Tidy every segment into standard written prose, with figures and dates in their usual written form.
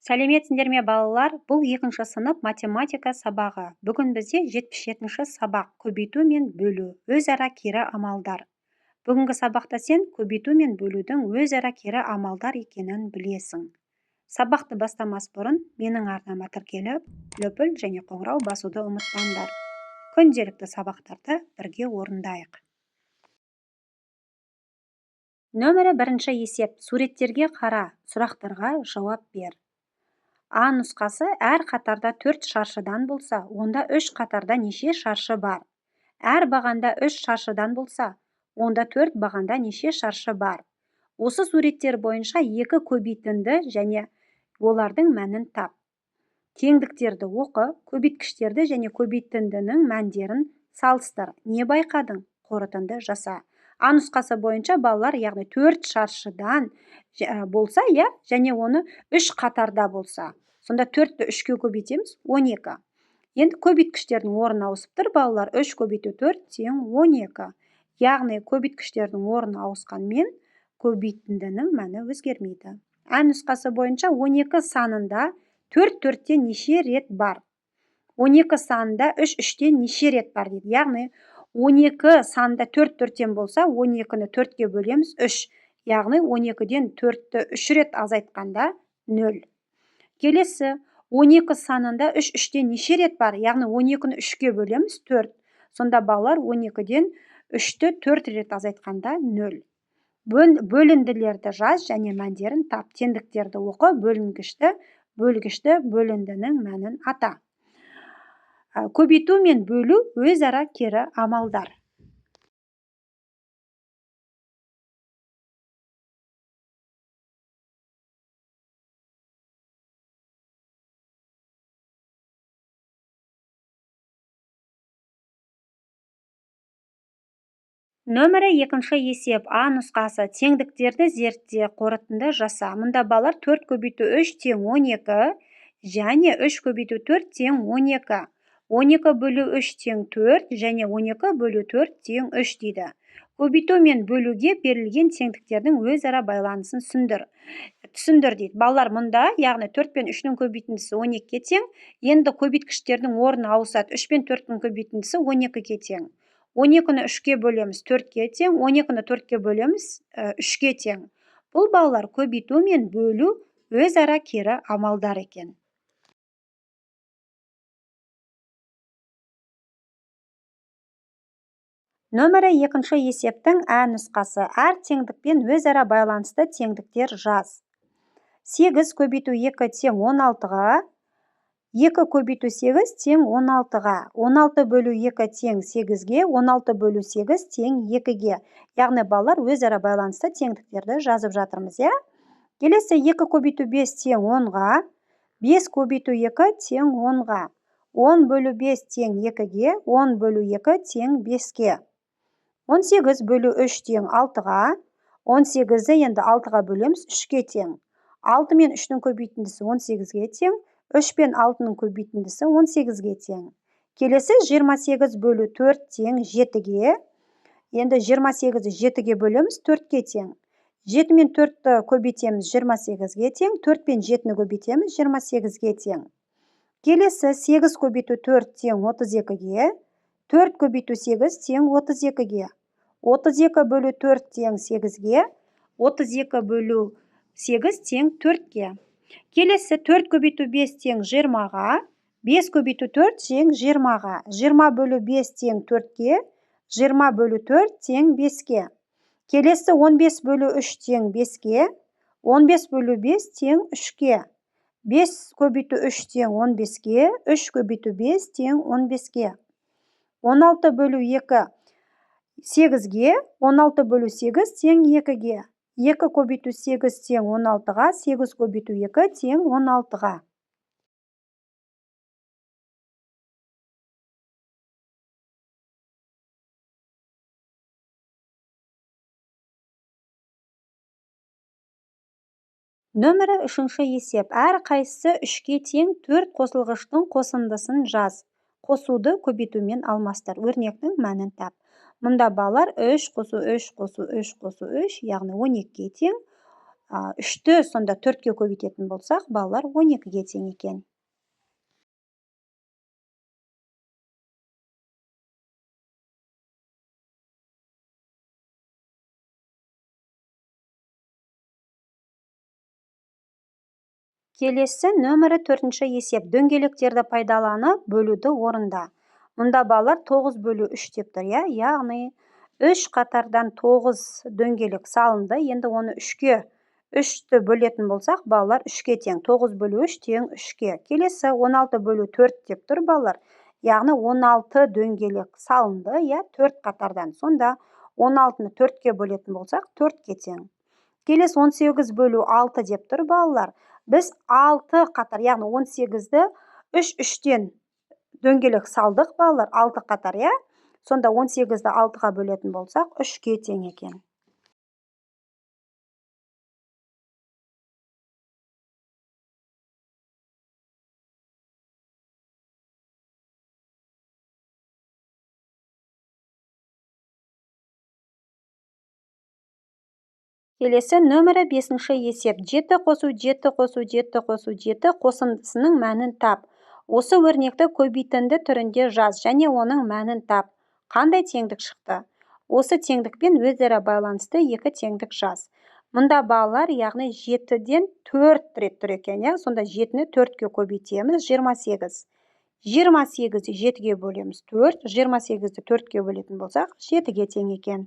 Сәлеметсіңдер ме, балалар? Бұл екінші сынып математика сабағы. Бүгін бізде 77-ші сабақ көбейту мен бөлу, өзара кері амалдар. Бүгінгі сабақта сен көбейту мен бөлудің өзара кері амалдар екенін білесің. Сабақты бастамас бұрын менің арнама тіркеліп, лүпіл және қоңырау басуды ұмытпаңдар. Күнделікті сабақтарды бірге орындайық. Нөмірі бірінші есеп. Суреттерге қара, сұрақтарға жауап бер. А нұсқасы әр қатарда 4 шаршыдан болса, онда 3 қатарда неше шаршы бар? Әр бағанда 3 шаршыдан болса, онда 4 бағанда неше шаршы бар? Осы суреттер бойынша 2 көбейтінді және олардың мәнін тап. Теңдіктерді оқы, көбейткіштерді және көбейтіндінің мәндерін салыстыр. Не байқадың? Қорытынды жаса. А нұсқасы бойынша балалар, яғни 4 шаршыдан болса, иә, және оны 3 қатарда болса, сонда 4-ті 3-ке көбейтеміз, 12. Енді көбейткіштердің орны ауысып тұр, балалар, 3 көбейту 4 тең 12. Яғни көбейткіштердің орны ауысқанмен көбейтіндінің мәні өзгермейді. А нұсқасы бойынша 12 санында 4 төрттен неше рет бар? 12 санында 3 үштен неше рет бар дейді. Яғни 12 санында 4 төрттен болса, 12-ні 4-ке бөлеміз, 3. Яғни 12-ден 4-ті 3 рет азайтқанда 0. Келесі 12 санында 3 үштен неше рет бар? Яғни 12-ні 3-ке бөлеміз, 4. Сонда балалар 12-ден 3-ті 4 рет азайтқанда 0. Бөлінділерді жаз және мәндерін тап. Теңдіктерді оқы, бөлінгішті, бөлгішті, бөліндінің мәнін ата. Көбейту мен бөлу өзара кері амалдар. Нөмірі екінші есеп. А нұсқасы. Теңдіктерді зертте, қорытынды жаса. Мұнда балалар 4 көбейту 3 тең 12 және 3 көбейту 4 тең 12. 12 бөлу 3 тең 4 және 12 бөлу 4 тең 3 дейді. Көбейту мен бөлуге берілген теңдіктердің өзара байланысын түсіндір дейді. Балалар мұнда, яғни 4 пен 3-нің көбейтіндісі 12-ге тең. Енді көбейткіштердің орны ауысады. 3 пен 4-тің көбейтіндісі 12-ге тең. 12-ні 3-ке бөлеміз, 4-ке тең. 12-ні 4-ке бөлеміз, 3-ке тең. Бұл балалар көбейту мен бөлу өзара кері амалдар екен. Нөмірі екінші есептің ә нұсқасы. Әр теңдікпен өзара байланысты теңдіктер жаз. 8 көбейту 2 тең 16-ға, 2 көбейту 8 тең 16-ға, 16 бөлу 2 тең 8-ге, 16 бөлу 8 тең 2-ге. Яғни балалар өзара байланысты теңдіктерді жазып жатырмыз, иә? Келесі 2 көбейту 5 тең 10-ға, 5 көбейту 2 тең 10-ға, 10 бөлу 5 тең 2-ге, 10 бөлу 2 тең 5-ге. 18 бөлу 3 тең 6-ға, 18-ді енді 6-ға бөлеміз, 3-ке тең. 6 мен 3-нің көбейтіндісі 18-ге тең, 3 пен 6-ның көбейтіндісі 18-ге тең. Келесі 28 бөлу 4 тең 7-ге. Енді 28-ді 7-ге бөлеміз, 4-ке тең. 7 мен 4-ті көбейтеміз, 28-ге тең, 4 пен 7-ні көбейтеміз, 28-ге тең. Келесі 8 көбейту 4 тең 32-ге, 4 көбейту 8 тең 32-ге. 32 бөлу 4 тең 8-ге, 32 бөлу 8 тең 4-ге. Келесі 4 көбейту 5 тең 20-ға, 5 көбейту 4 тең 20-ға, 20 бөлу 5 тең 4-ге, 20 бөлу 4 тең 5-ге. Келесі 15 бөлу 3 тең 5-ге, 15 бөлу 5 тең 3-ге. 5 көбейту 3 тең 15-ге, 3 көбейту 5 тең 15-ге. 16 бөлу 2 8-ге, 16 бөлу 8 тең 2-ге. 2 көбейту 8 тең 16-ға, 8 көбейту 2 тең 16-ға. Нөмірі үшінші есеп. Әр қайсысы 3-ке тең 4 қосылғыштың қосындысын жаз. Қосуды көбейтумен алмастыр. Өрнектің мәнін тап. Мұнда балалар 3 қосу 3 қосу 3 қосу 3, яғни 12-ге тең. 3-ті сонда 4-ке көбейтетін болсақ, балалар 12-ге тең екен. Келесі нөмірі 4-ші есеп. Дөңгелектерді пайдаланып бөлуді орында. Мұнда балалар 9 бөлу 3 деп тұр, иә? Яғни 3 қатардан 9 дөңгелек салынды. Енді оны 3-ті бөлетін болсақ, балалар 3-ке тең. 9 бөлу 3 тең 3-ке. Келесі 16 бөлу 4 деп тұр балалар. Яғни 16 дөңгелек салынды, иә, 4 қатардан. Сонда 16-ны 4-ке бөлетін болсақ, 4-ке тең. Келесі 18 бөлу 6 деп тұр балалар. Біз 6 қатар, яғни 18-ді 3-3-тен дөңгелек салдық балалар, 6 қатар, иә? Сонда 18-ді 6-ға бөлетін болсақ, 3-ке тең екен. Келесі нөмірі 5-ші есеп. 7 қосу 7 қосу 7 қосу 7 қосындысының мәнін тап. Осы өрнекті көбейтінді түрінде жаз және оның мәнін тап. Қандай теңдік шықты? Осы теңдікпен өзара байланысты екі теңдік жаз. Мұнда балалар, яғни 7-ден 4 рет тұр екен, иә? Сонда 7-ні 4-ке көбейтеміз, 28. 28-ді 7-ге бөлеміз, 4. 28-ді 4-ке бөлетін болсақ, 7-ге тең екен.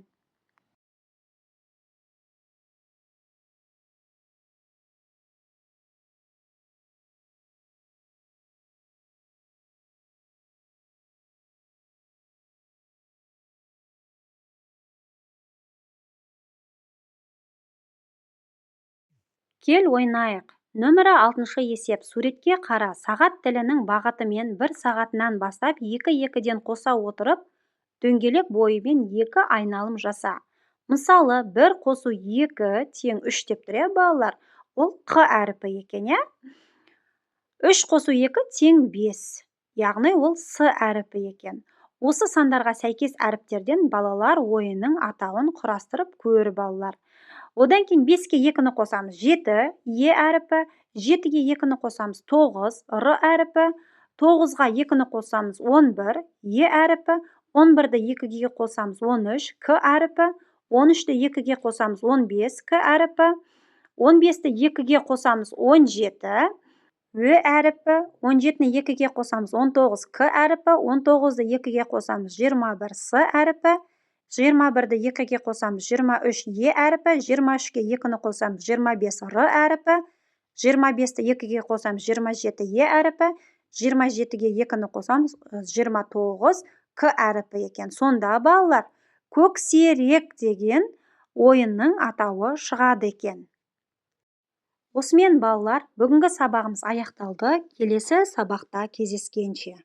Кел ойнайық. Нөмірі 6-шы есеп. Суретке қара. Сағат тілінің бағытымен 1 сағатынан бастап 2-2-ден қоса отырып, дөңгелек бойымен 2 айналым жаса. Мысалы, 1 қосу 2 тең 3 деп тұр, иә, балалар? Ол Қ әріпі екен, иә? 3 қосу 2 тең 5, яғни ол С әріпі екен. Осы сандарға сәйкес әріптерден балалар ойынның атауын құрастырып көр, балалар. Одан кейін 5-ке 2-ні қосамыз, 7, Е әріпі, 7-ге 2-ні қосамыз, 9, Р әріпі, 9-ға 2-ні қосамыз, 11, Е әріпі, 11-ді 2-ге қосамыз, 13, К әріпі, 13-ті 2-ге қосамыз, 15, К әріпі, 15-ті 2-ге қосамыз, 17, Ö әріпі, 17-ні 2-ге қосамыз, 19, К әріпі, 19-ды 2-ге қосамыз, 21, С әріпі, 21-ді 2-ге қосамыз, 23, Е әріпі, 23-ке 2-ні қосамыз, 25, Р әріпі, 25-ті 2-ге қосамыз, 27, Е әріпі, 27-ге 2-ні қосамыз, 29, К әріпі екен. Сонда балалар, көксерек деген ойынның атауы шығады екен. Осымен балалар, бүгінгі сабағымыз аяқталды. Келесі сабақта кездескенше.